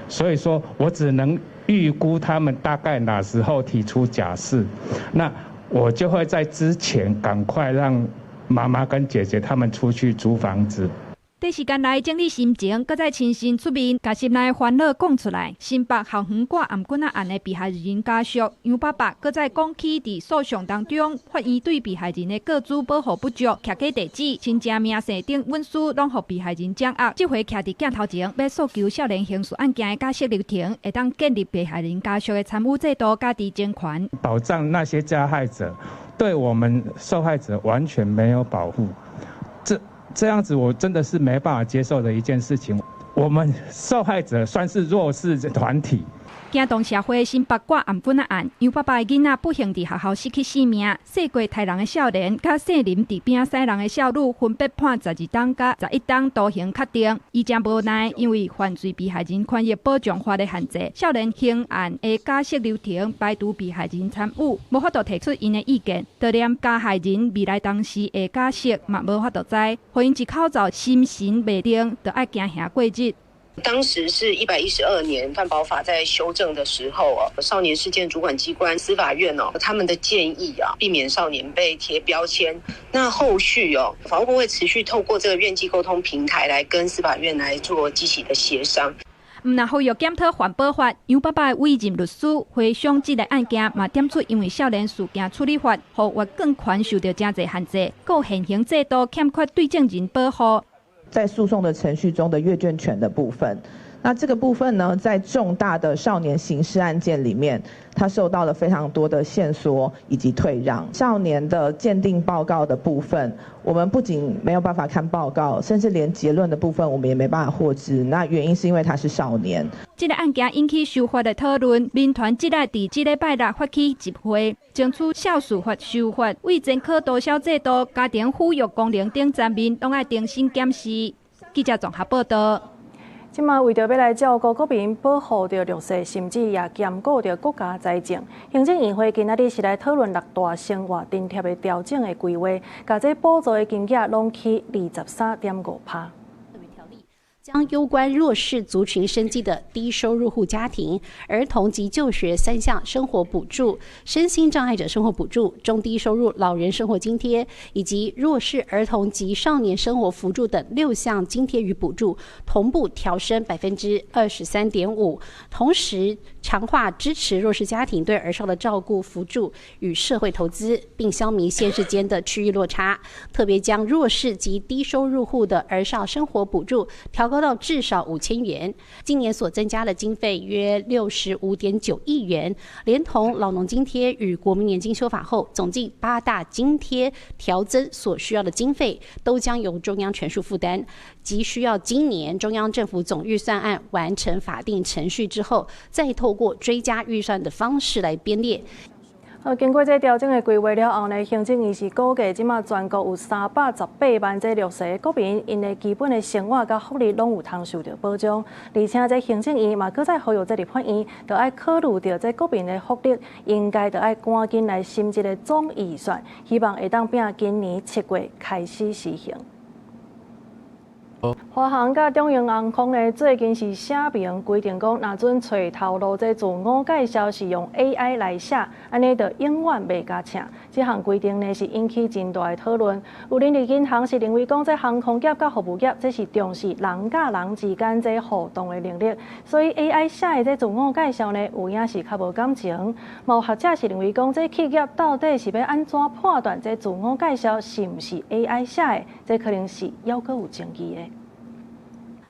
所以說我只能預估他們大概哪時候提出假釋，那我就會在之前趕快讓媽媽跟姐姐他們出去租房子。短時間內整理心情，閣再親身出面，共心內煩惱講出來。新北校園掛頷頸仔案的被害人家屬楊爸爸，閣再講起佇訴訟當中，法院對被害人的個資保護不足，徛假地址、親情名姓等隱私攏予被害人掌握。這回徛佇鏡頭前，欲訴求少年刑事案件的假釋流程，會當建立被害人家屬的參與制度佮知情權，保障那些加害者，對我們受害者完全沒有保護。這樣子我真的是沒辦法接受的一件事情。我們受害者算是弱勢團體。驚動社會新北掛頷頸仔案，楊爸爸的囡仔不幸佇學校失去性命，細過刣人的少年，佮姓林佇邊仔駛人的少女，分別判12冬佮11冬徒刑確定。伊誠無奈，因為犯罪被害人權益保障法的限制，少年刑案的假釋流程排除被害人參與，無法度提出𪜶的意見，就連加害人未來當時會假釋嘛無法度知，予𪜶一口罩心神袂定，就愛驚嚇過日。當時是112年犯保法在修正的時候哦，少年事件主管機關司法院哦，他們的建議啊，避免少年被貼標籤。那後續哦，法務部會持續透過這個院際溝通平台來跟司法院來做積極的協商。毋但呼籲檢討犯保法，楊爸爸的委任律師回想這个案件，嘛點出因為少年事件處理法，予閱卷權受著誠濟限制，閣現行制度欠缺對證人保護。在訴訟的程序中的閱卷權的部分，那這個部分呢，在重大的少年刑事案件裡面，它受到了非常多的限縮以及退讓。少年的鑑定報告的部分，我們不僅沒有辦法看報告，甚至連結論的部分，我們也沒辦法獲知。那原因是因為他是少年。這个案件引起修法的討論，民團這禮佇這禮拜六發起集會，爭取少事法修法，為前科多銷制度、家庭撫育功能等層面，攏愛重新檢視。記者綜合報導。這馬為著欲來照顧國民、保護著弱勢，甚至也兼顧著國家財政，行政院會今仔日是來討論六大生活津貼的調整的規劃，共這補助的金額攏起23.5%。將攸關弱勢族群生計的低收入戶家庭、兒童及就學三項生活補助、身心障礙者生活補助、中低收入老人生活津貼以及弱勢兒童及少年生活扶助等六項津貼與補助，同步調升23.5%，同時強化支持弱勢家庭對兒少的照顧扶助與社會投資，並消弭縣市間的區域落差。特別將弱勢及低收入戶的兒少生活補助調高到至少5000元。今年所增加的經費約65.9億元，連同老農津貼與國民年金修法後，總計八大津貼調增所需要的經費，都將由中央全數負擔。即需要今年中央政府總預算案完成法定程序之後，再透過追加預算的方式來編列。好，經過這調整的規劃了後呢，行政院是估計這馬全國有318萬這弱勢國民，𪜶的基本的生活佮福利攏有通受著保障。而且這行政院嘛，閣再呼籲這立法院，著愛考慮著這國民的福利，應該著愛趕緊來審這个總預算，希望會當拚今年7月開始施行。華航佮長榮航空呢，最近是寫明規定講，若準揣頭路這自我介紹是用 AI 來寫，按呢就永遠袂共請。這項規定呢，是引起真大的討論。有人力銀行是認為講，這航空業佮服務業，這是重視人佮人之間這互動的能力，所以 AI 寫的這自我介紹呢，有影是較無感情。嘛有學者是認為講，這企業到底是欲按怎判斷這自我介紹是毋是 AI 寫的？這可能是猶閣有爭議的。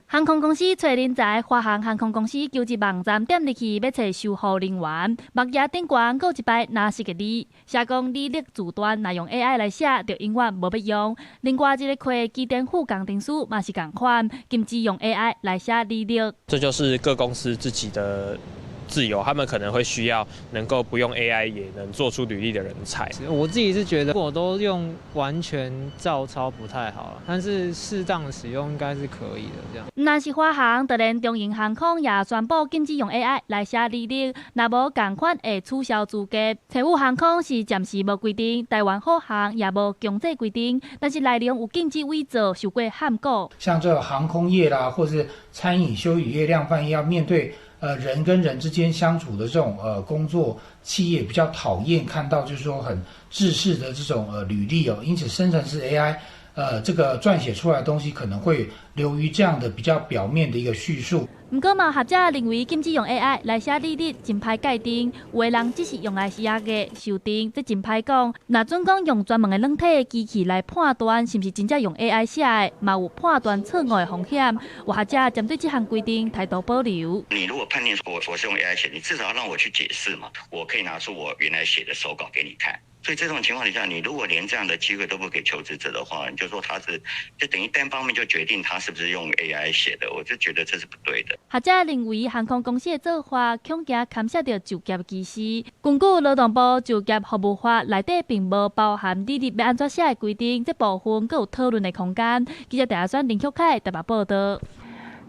航空公司揣人才，華航航空公司求職網站點入去欲揣售後人員，目頁頂懸閣有一擺藍色的字，寫講履歷字段若用 AI 來寫，就永遠無欲用。另外一个課機電副工程師嘛是仝款，禁止用 AI 來寫履歷。這就是各公司自己的自由，他們可能會需要能夠不用 AI 也能做出履歷的人才。我自己是覺得，我都用完全照抄不太好，但是適當使用應該是可以的。這樣。毋但是華航，就連長榮航空也宣布禁止用 AI 來寫履歷，若無仝款會取消資格。星宇航空是暫時無規定，台灣虎航也無強制規定，但是內容有禁止偽造，受過函告。像這個航空業啦，或是餐飲、休旅業、量販業，要面對人跟人之間相處的這種工作，企業比較討厭看到，就是說很制式的這種履歷哦，因此生成式 AI 這個撰寫出來的東西可能會流於這樣的比較表面的一個敘述。毋過嘛，學者認為禁止用 AI 來寫履歷真歹界定，有的人只是用來寫個修訂，這真歹講。若準講用專門的軟體機器來判斷是毋是真正用 AI 寫的，嘛有判斷錯誤的風險。有學者針對這項規定態度保留。你如果判定我是用 AI 寫，你至少要讓我去解釋嘛，我可以拿出我原來寫的手稿給你看。所以這種情況底下，你如果連這樣的機會都不給求職者的話，你就說他是就等於單方面就決定他是不是用 AI 寫的，我就覺得這是不對的。學者認為航空公司的做法恐驚牽涉著就業歧視。根據勞動部就業服務法內底並無包含履歷欲按怎寫的規定，這部分閣有討論的空間。記者鄭阿選、林旭凱台北報導。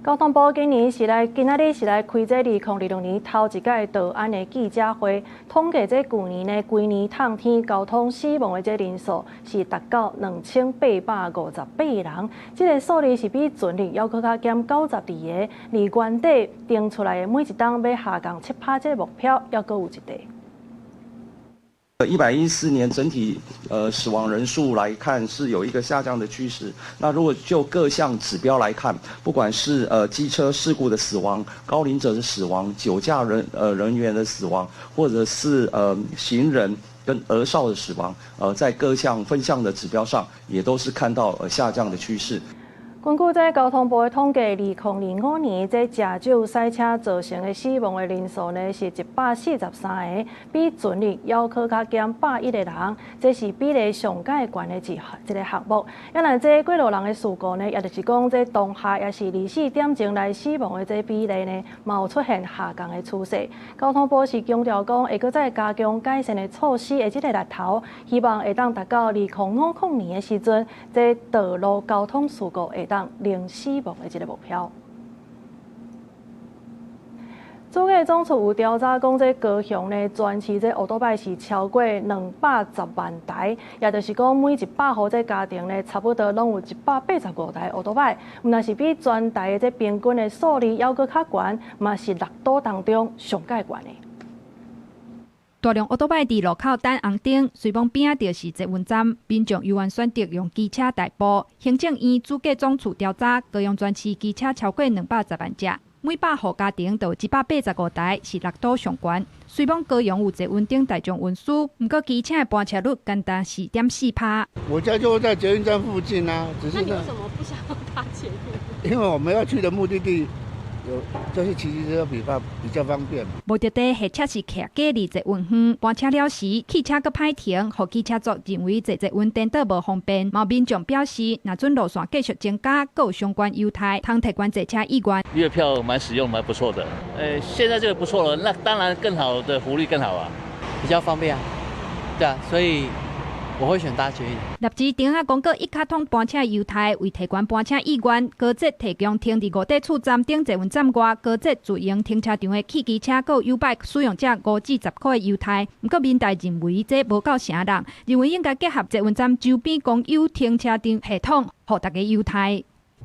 交通部今年是來，今仔日是來開這2026年頭一屆道安的記者會，統計這舊年呢，規年冬天交通死亡的這人數是達到2858人，這個數字是比前年猶閣較減92個，離原底定出來的每一冬欲下降7%這個目標，猶閣有一塊。 114年整體死亡人數來看是有一個下降的趨勢。那如果就各項指標來看，不管是機車事故的死亡、高齡者的死亡、酒駕人員的死亡，或者是行人跟兒少的死亡，在各項分項的指標上，也都是看到下降的趨勢。根據這交通部的統計，2025年這駕酒駛車造成的死亡的人數呢，是143個，比前年猶閣較減101個人，這是比例上蓋懸的一個項目。啊，若這過路人的事故呢，也就是講這當下抑是24點鐘內死亡的這比例呢，嘛有出現下降的趨勢。交通部是強調講，會閣再加強改善的措施的這个力頭，希望會當達到2050年的時陣，這道路交通事故會當零死亡的這個目標。主計總處有調查講，這高雄呢，全市這歐多拜是超過210萬台，也就是講每100戶這家庭呢，差不多攏有185台歐多拜，毋但是比全台的這平均的數字猶閣較懸，嘛是六都當中上蓋懸的。大量歐多拜佇路口等紅燈，隨旁邊仔就是捷運站，民眾猶原選擇用機車代步。行政院主計總處調查，高雄全市機車超過210萬隻，每百戶家庭就有185台，是六都上懸。雖罔高雄有捷運等大眾運輸，毋過機車的班車率干焦4.4%。我家就在捷運站附近啊，只是那你為什麼不想要搭捷運？因為我們要去的目的地有，就是騎機車比較方便。目的地或者是徛隔離捷運遠，班車了時，汽車閣歹停，予機車族認為坐捷運顛倒無方便。嘛有民眾表示，若準路線繼續增加，閣有相關優待，通提懸坐車意願。月票蠻實用，蠻不錯的。現在這個不錯了，那當然更好的福利更好啊，比較方便啊，對啊，所以我會選搭捷運。立志頂仔廣告一卡通班車優待，為提懸班車意願，高鐵提供停佇五塊厝站頂捷運站外，高鐵自營停車場的汽機車閣有YouBike使用者5至10塊的優待。毋過民代認為這無夠誠人，認為應該結合捷運站周邊公有停車場系統，予大家優待。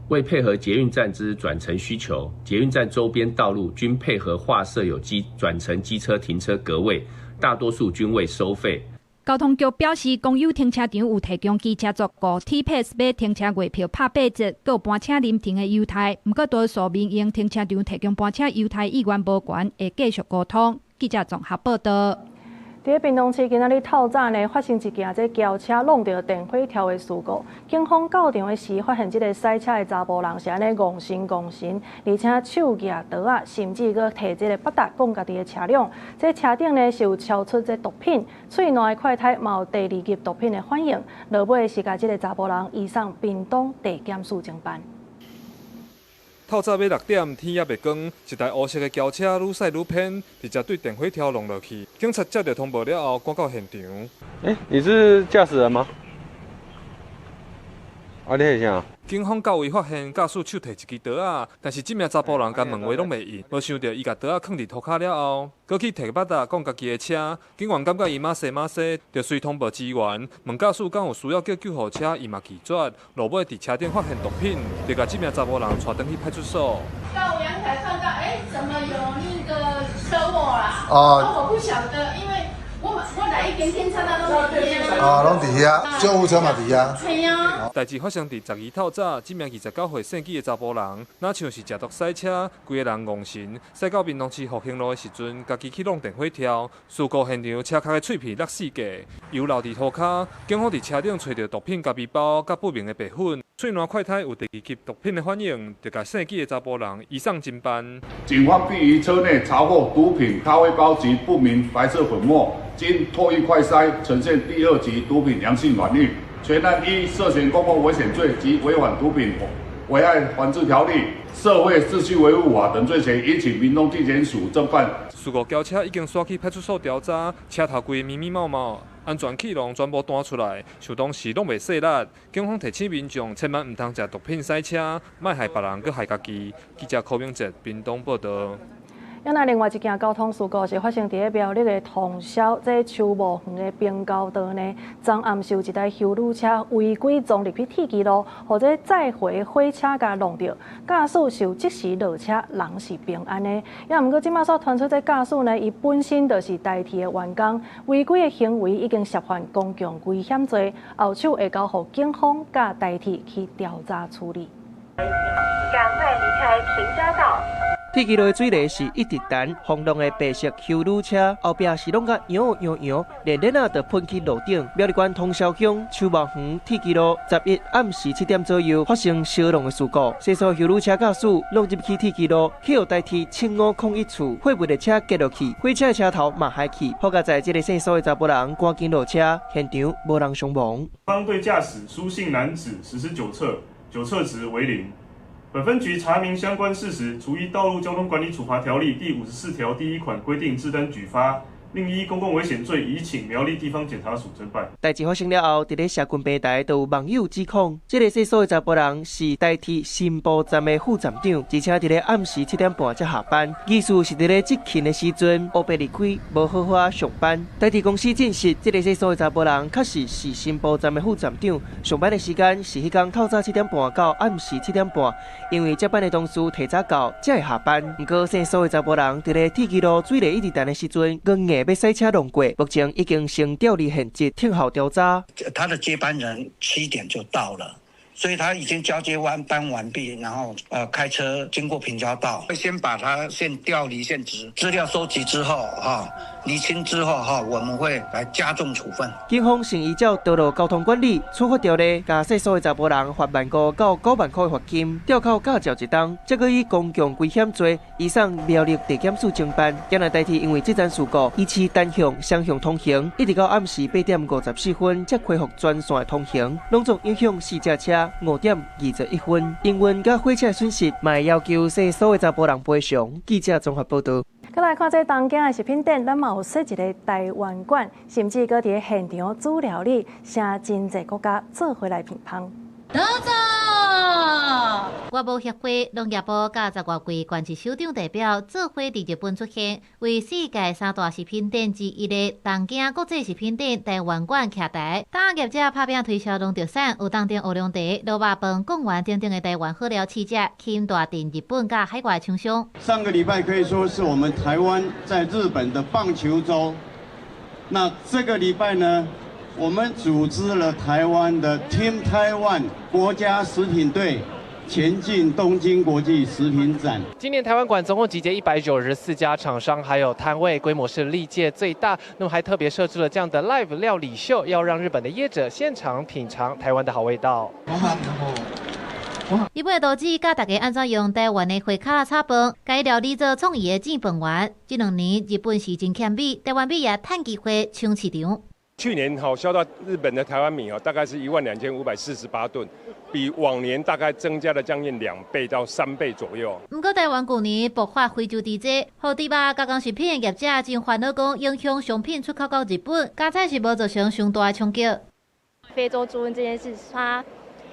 為配合捷運站之轉乘需求，捷運站周邊道路均配合劃設有機轉乘機車停車格位，大多數均未收費。交通局表示，公有停車場有提供機車族五 T Pass 買停車月票拍8折，閣有班車臨停的優待。毋過多數民營停車場提供班車優待意願無懸，會繼續溝通。記者綜合報導。佇屏東市今仔日透早呢，發生一件這轎車挵著電火柱的事故。警方到場的時，發現這個駛車的查埔人是按呢戇神戇神，而且手舉刀仔，甚至閣提這個八達講家己的車輛。這車頂呢是有超出這毒品，喙瀾的快篩嘛有第二級毒品的反應。落尾是共這個查埔人移送屏東地檢署偵辦。透早欲6點，天猶未光，一台烏色的轎車愈駛愈偏，直接對電火柱挵落去。警察接到通報了後，趕到現場。欸，你是駕駛人嗎？啊，你是啥？警方到位發現駕駛手提一支刀仔，但是這名查埔人共問話攏袂應，無想著伊共刀仔囥佇塗跤了後，閣去提八達講家己的車。警員感覺伊馬西馬西，就隨通報支援，問駕駛敢有需要叫救護車，伊嘛拒絕。落尾佇車頂發現毒品，就共這名查埔人帶轉去派出所。到陽台看到，欸，怎麼有那個車禍啦？哦，我不曉得，因為我來一點檢查到攏佇遐。啊，攏佇遐，救護車嘛佇遐。係啊。代誌發生佇12透早，這名29歲姓紀的查埔人，若像是食毒駛車，規个人戇神，駛到屏東市復興路的時陣，家己去挵電火柱，事故現場車殼的碎片落四界，油漏佇塗跤，警方佇車頂揣著毒品咖啡包佮不明的白粉，喙瀾快篩有第二級毒品的反應，就共姓紀的查埔人移送偵辦。警方並於車內查獲毒品咖啡包及不明白色粉末，經唾液快篩呈現第二級毒品陽性反應。全案依涉嫌公共危險罪及違反毒品危害防治條例、社會秩序維護法等罪嫌，移請屏東地檢署偵辦。事故轎車已經徙去派出所調查，車頭規密密麻麻，安全氣囊全部彈出來，想當時攏袂細力。警方提醒民眾，千萬毋通食毒品駛車，莫害別人，閣害家己。記者柯明哲屏東報導。那另外一件交通事故是發生佇咧苗栗的通霄，這秋茂園的平交道呢，昨暗時有一台休旅車違規撞入去鐵支路，予這載貨火車共挵著，駕駛是即時落車，人是平安的。也毋過這馬所傳出這駕駛呢，伊本身就是台鐵的員工，違規的行為已經涉犯公共危險罪，後手會交予警方佮台鐵去調查處理。趕快離開平交道。鐵支路的水泥是一直彈，轟動的白色休旅車後壁是攏共搖搖搖，連連仔就噴去路頂。苗栗縣通霄鄉秋茂園鐵支路11暗時7點左右發生相挵的事故，西數休旅車駕駛挵入去鐵支路，去予台鐵7501處貨物列車跌落去，火車的車頭嘛害去。好佳哉這个姓蘇的查埔人趕緊落車，現場無人傷亡。方對駕駛蘇姓男子實施酒測，酒測值為0。本分局查明相關事實，除依《道路交通管理處罰條例》第54條第1款規定自單舉發，另依公共危險罪移請苗栗地方檢察署偵辦。代誌發生了後，佇咧社群平台都有網友指控，這个姓蘇的查埔人是台鐵新埔站的副站長，而且佇咧暗時7點半才下班，疑似是佇咧執勤的時陣烏白離開，無好好上班。台鐵公司證實，這个姓蘇的查埔人確實是新埔站的副站長，上班的時間是彼工透早7點半到暗時7點半，因為接班的同事提早到才會下班。毋過姓蘇的查埔人佇咧鐵支路水泥一直等的時陣，硬硬欲駛車挵過，目前已經先調離現職，聽候調查。他的接班人7點就到了，所以他已經交接完班完畢，然後開車經過平交道，會先把他先調離現職，資料收集之後哈，釐清之後哈，我們會來加重處分。警方先依照道路交通管理處罰條例，共姓蘇的查埔人罰1萬5到9萬塊的罰金，吊扣駕照1冬，再閣以公共危險罪移送苗栗地檢署偵辦。今日台鐵因為這樁事故，維持單向、雙向通行，一直到暗時8點54分才恢復全線的通行，攏總影響私家車5點21分，營運佮火車損失，嘛會要求姓蘇的查埔人賠償。記者綜合報導。閣來看這東京的食品店，咱嘛有設一个台灣館，甚至閣佇現場煮料理，請真濟國家做伙來品芳。どうぞ。外貿協會農業部佮十外位縣市首長代表做伙佇日本出現，為世界三大食品展之一的東京國際食品展台灣館徛台，當業者拍拚推銷農特產，有當地烏龍茶、滷肉飯、貢丸等等的台灣好料試食，吸引大陣日本佮海外廠商。上個禮拜可以說是我們台灣在日本的棒球週，那這個禮拜呢，我們組織了台灣的 Team Taiwan 國家食品隊。前进东京国际食品展。今年台湾馆总共集结194家厂商，还有摊位，规模是历届最大。那么还特别设置了这样的 live 料理秀，要让日本的业者现场品尝台湾的好味道。日本的投资教大家按怎用台湾的花卡炒饭，改料理做创意的进饭圆。这两年日本是真欠米，台湾米也趁机会抢市场。去年哈销到日本的台湾米哦，大概是12548吨，比往年大概增加了将近2倍到3倍左右。不过台湾去年爆发非洲猪灾，予猪肉加工食品的业者真烦恼，讲影响商品出口到日本，加菜是无造成伤大的冲击。非洲猪瘟这件事，它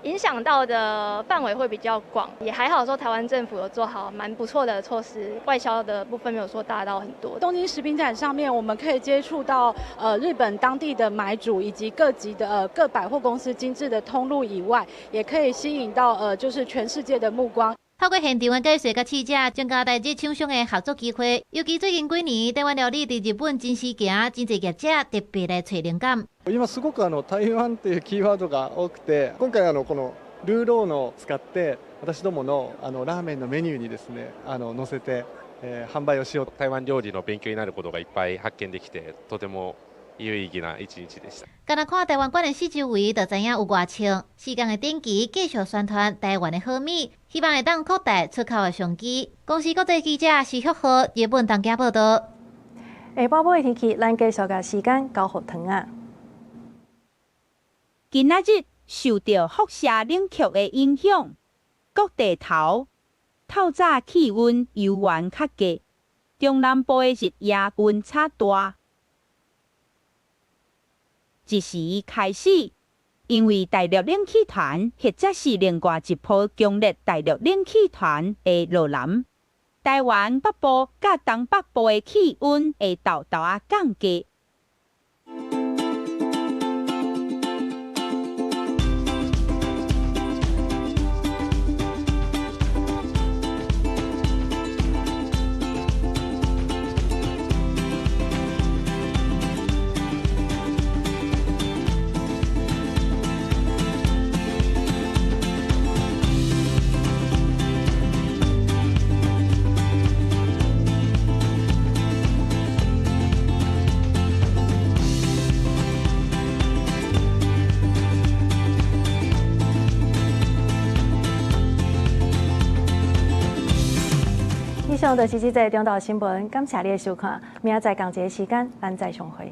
影响到的范围会比较广，也还好说台湾政府有做好蛮不错的措施，外销的部分没有说大到很多。东京食品展上面，我们可以接触到日本当地的买主以及各级的各百货公司精致的通路以外，也可以吸引到就是全世界的目光。透过现场的解说佮试食，增加台日厂商的合作机会。尤其最近几年，台湾料理伫日本真时行，真济业者特别来揣灵感。今すごく台湾っていうキーワードが多くて、今回このルーローの使って私どものラーメンのメニューにですね載せて販売をしよう。台湾料理の勉強になることがいっぱい発見できて、とても有意義な一日でした。干焦看台湾馆的四周围，就知影有偌冲。时间的展期继续宣传台湾的好米，希望会当扩大出口的商机。公视国际记者施旭和日本东京报道。下晡晡的天气，咱继续共时间交予糖仔。今仔日受著辐射冷却的影响，各地头透早气温犹原较低，中南部的日夜温差大。一时开始，因为大陆冷气团或者是另外一波强烈大陆冷气团会落南，台湾北部佮东北部的气温会沓沓仔降低。以上就是这节中昼新闻，感谢你的收看，明仔载仝一个时间，咱再相会。